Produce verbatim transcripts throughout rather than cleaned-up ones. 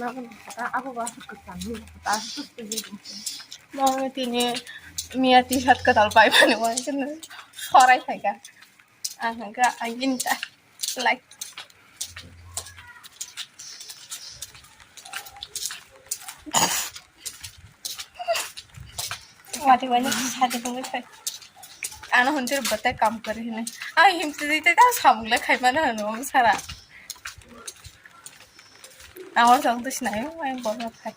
Abo ba kwcham ni ta. Mo tini miya T-shirt kwtal pai mani mo sorai phaikha. Ang hwnkha agini ta like. Mati wani sadi bungwi khai. Ano huntir batai kam kari hini. Ai himti di ta samung le khai mana hanu sara. Awal jong tu sinai ai bol khai.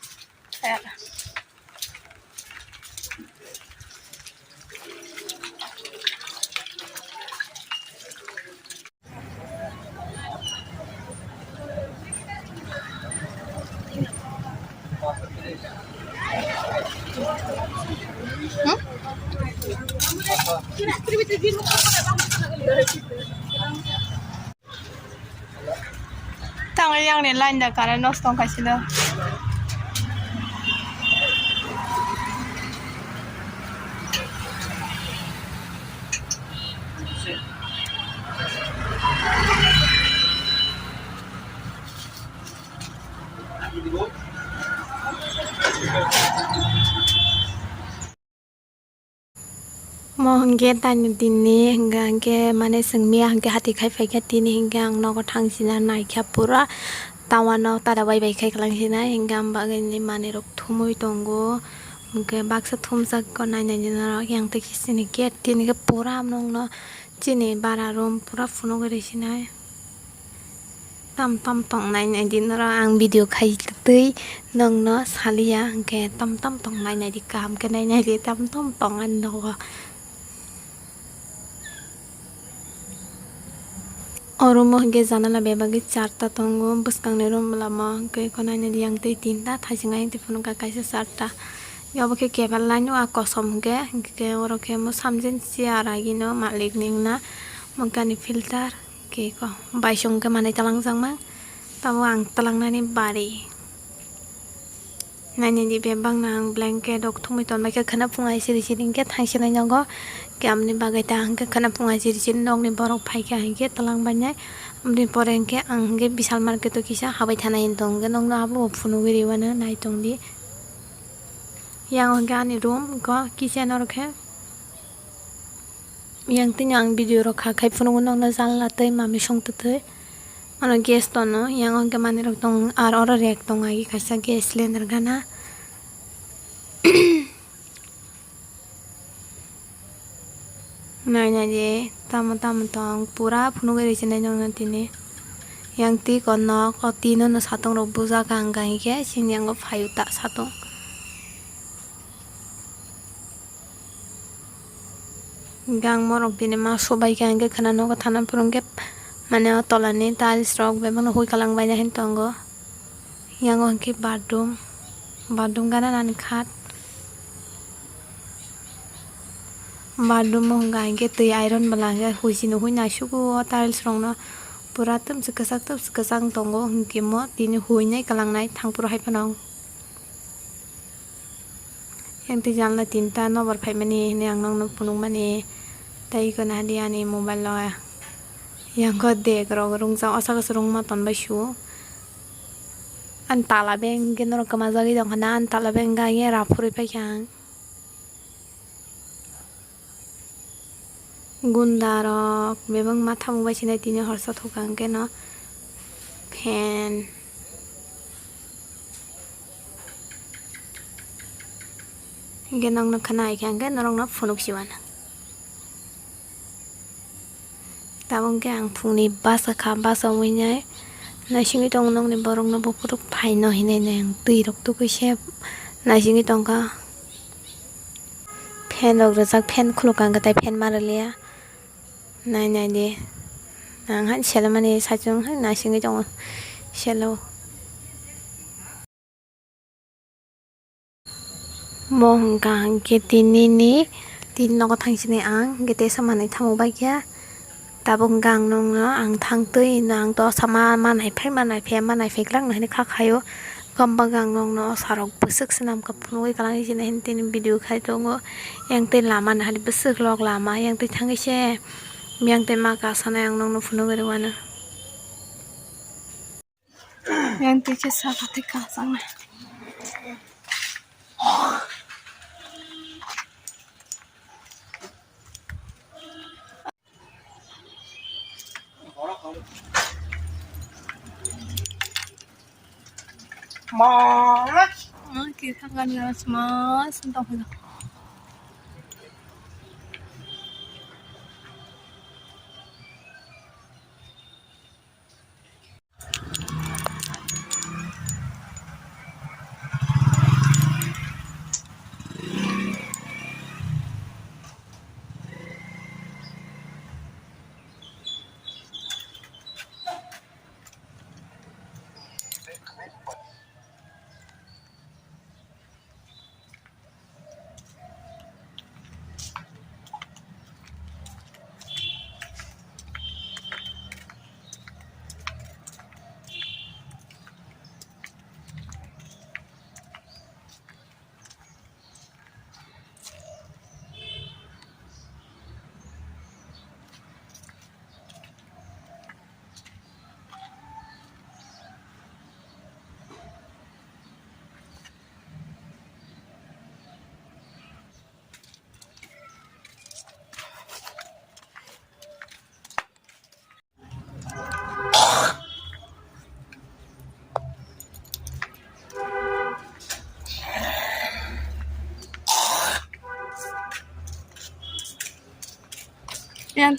Tang yang ni line da current nosto wng kha sino. Mo hwnkhe taini dinni hwnkha hwnkhe mane chwng miya hwnkhe hati khai phaikha tini hwnkhe ang nogo thangchina naikha pura tawano tada bai bai khai kwlangsinai hwnkhe ang bagwini manwirok thumwi tongo hwnkhe baksa thumjakgo nainai norok yang twi khe chini gate tini khe pura nokno chini bara room pura phunugwi rwsinai. Tam tam tongnai naidi norok ang video khai twi nongno saliya hwnkhe tam tam tongnai naidi kaham khe nai naidi tam tam tong ani nogo. O room o hwnkhe janala bebagwi charta tongo bwskangni room lama hwnkhe eko nai naidi yang twi tinta thaiching ayang twi phunukha kaisa charta. Obo khe kebel line o a kosom hwnkhe hwnkhe oro khe mo samjin chair agino malikni wngna hwnkhe ani filter. Khe ko baisong khe manwi twlangjakma, tabuk ang twlangnani bari. Nainani bebakno ang blanket rok thumwi tonbaikha, khwna phung hai siri siri hwnkhe thangsinai nogo. Khe aboni bagwi ta hwnkhe khwna phung hai siri siri nokni borok phaikha hinkhe twlangbainai. Aboni pore hinkhe ang hinkhe Vishal market o kisa habai thanai hinwi tongkhe nokno abo phunugwi riwano naitongdi. Yang hinkhe ani room ko kitchen oro khe. Yang tini ang video rok kha khai phunukgo nokno janla tei mami song twtwi. Ano gas tono, yang o hwnkhe manwi rok tong, ar oro rek tong agi kaisa gas cylinder gana. Nai nai di, tamo tamo tong, pura phunugwi rwchinai nokno tini. Yang twi ko nok, o tino no satong rok bujak ang, ang hwnkhe sini yango phaio ta satong. Gang morok tini ma sobai kha hwnkhe khwna nogo thana phuru hwnkhe mane o tolani tiles rok bebakno hui kalang baina hin tongo. Yang o hwnkhe bathroom, bathroom gana nani khat. Bathroom o hwnkha hwnkhe twi iron bwla hwnkhe hui sini hui naisugo o tiles rokno pura twmswk kwchak twmswk kwchak tongo hwnkhe mo tini huinai kalangnai thangphuru hai phano. Yang twi janla tinta nokbar phaimani hinwi ang nokno phunukmani. Tei eko nahadi ani mobile o yang khe dek rok rwngjak, o saka se rwngma tonbai su. Ani tala beng khe norok kwmajagwi tongkha na, ani tala beng khe raphurwi paikha ang. Gunda rok bebak ma tamo bai sinai tini horsa thok ang khe no fan hwnkhe nokno khna hai khe ang khe norok no phunuk si mano. Tabuk khe ang phungni basa kha, basa wngwi nai naisingwi tongo nokni borokno buphuru phaino hinwi nai ang twi rok tubui se naisingwi tongkha. Fan rok rijak, fan khuluk ang khe tai fan ma rwliya. Nai nai di. Ang hai selo mani saichung hai naisingwi tongo selo. Mo hwnkha hwnkhe tinini tin nogo thangsinai ang hwnkhe teisa manwi tamo baikha. Tabuk hwnkha ang nokno ang thangtwi no ang to sama manai phai manai phai manai phai glak no hinwi kha khaio. Gom bagwi ang nokno o sarok bwswk swnam kha phunugwi kwlangwi sini hinwi tini video khai tongo. Yang twi lama no hari bwswk lok lama yang twi thangwi se yang twi ma kasanai ang nokno phunugwi rwmano. Yang twi khe saka tei kwchangma. Mama. Mama khe thangani mas tongphila. Yan.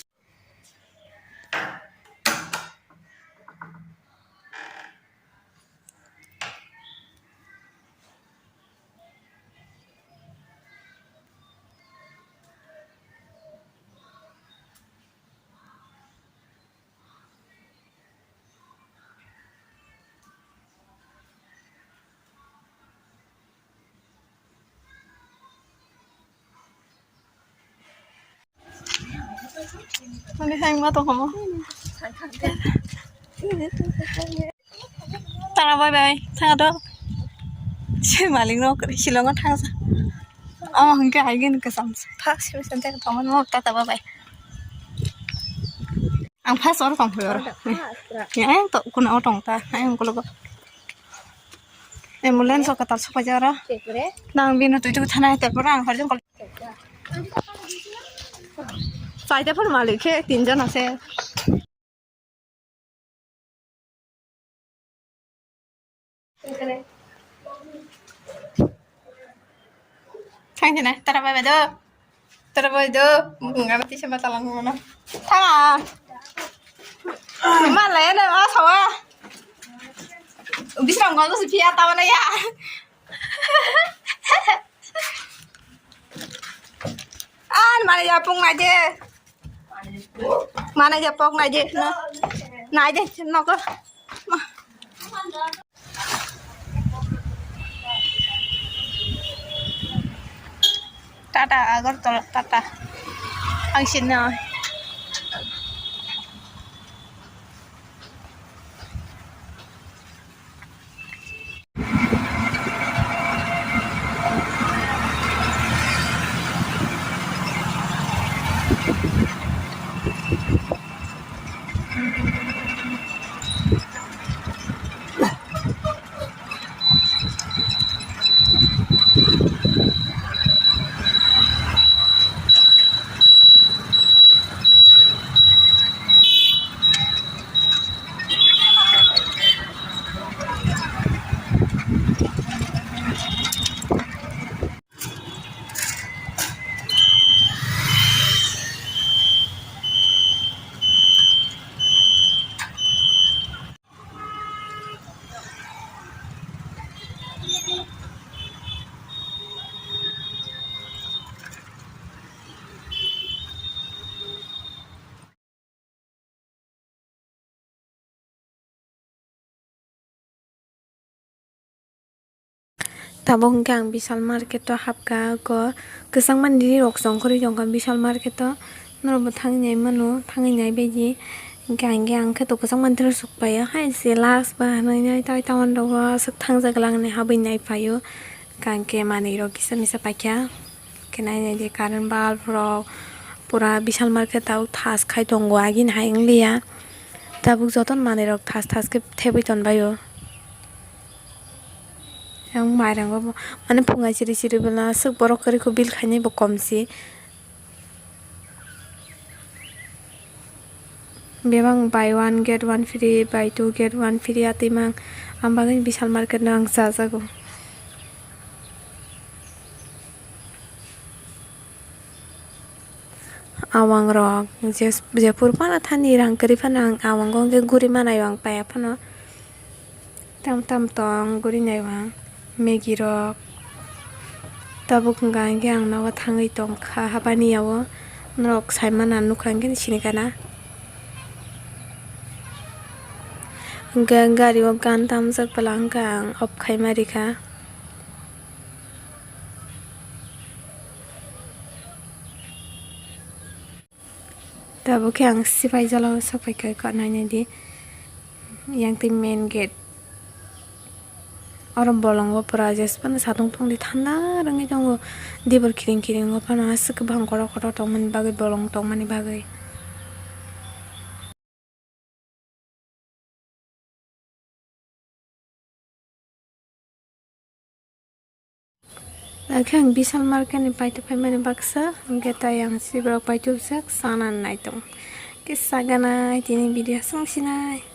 Ani hai ma tong homo. Tara bye bye. Thang do. Se malik no kri Shillong thang sa. Oh, hingke hai gin ke sam. Phak se sen te tong mo tata bye bye. Ang first or tong phai oro. Yang to kuna o tong ta. Ang kulo. Ambulance o katal sopai jara. Nang bini twi twi thanai, tarpor ang harjong kol. Saite phone malik khe tinjon ase. Thang sini, tara bai bai do. Tara bai do. Bunga mati sama talang mana. Thang. Malai na ma sawa. Bisrang gol si pia tawa na ya. An mane ya pung na je. Mane je pok na je. Na je no ko. Tata, Agartala, Tata. Ang sinna. Tabuk hwnkhe ang Vishal market o hapkha, eko kwchangma nini rok chongkhorwi tongkha Vishal market o, norokbo thangwi nai mano, thangwi nai baidi. Hwnkhe ang khe, ang khe to kwchangma dress rok paio, hai se last ba hinwi nai tai town rogo aswk thangjak lang hinwi habwi nai paio. Hwnkhe manwi rok kisa misa paikha. Khe nai nai di current bulb rok pura Vishal market o thas khai tongo, agini hai wng liya. Tabuk jotono manwi rok thas thas khe thebwi tonbaio. Ang mairango bo, mane phunga chiri chiri bwla aswk borok kwrwi kho bill khainai bo kom si. Bebak buy one get one free, buy two get one free atwi mang. Ang bagwi Vishal market no ang chajago. Awang rok je, jephuru phano thani rang kwrwi phano ang awang o hwnkhe guri manaio ang paiya phano. Tam tam tong guri nai ang Maggie rok. Tabuk hwnkha hwnkhe ang nogo thangwi tongkha habani yago. Norok saimano nukha hwnkhe sinikha na. Hwnkhe gari o gan tamjak bwla hwnkha ang off khaima rikha. Tabuk khe ang sipai jala o sokphaikha, kok nainai di. Yang twi main gate. Oro bolongo pura jesphano satung tongdi thanda wngwi tongo. Dibor kiring kiring o phano aswk kwbang kotor kotor tongmani bagwi, bolong tongmani bagwi. Akhe ang Vishal market ni paithago phaimani baksa, hwnkhe tai ang siborok paithago jak sana naitong. Khe sagana tini video song sinai.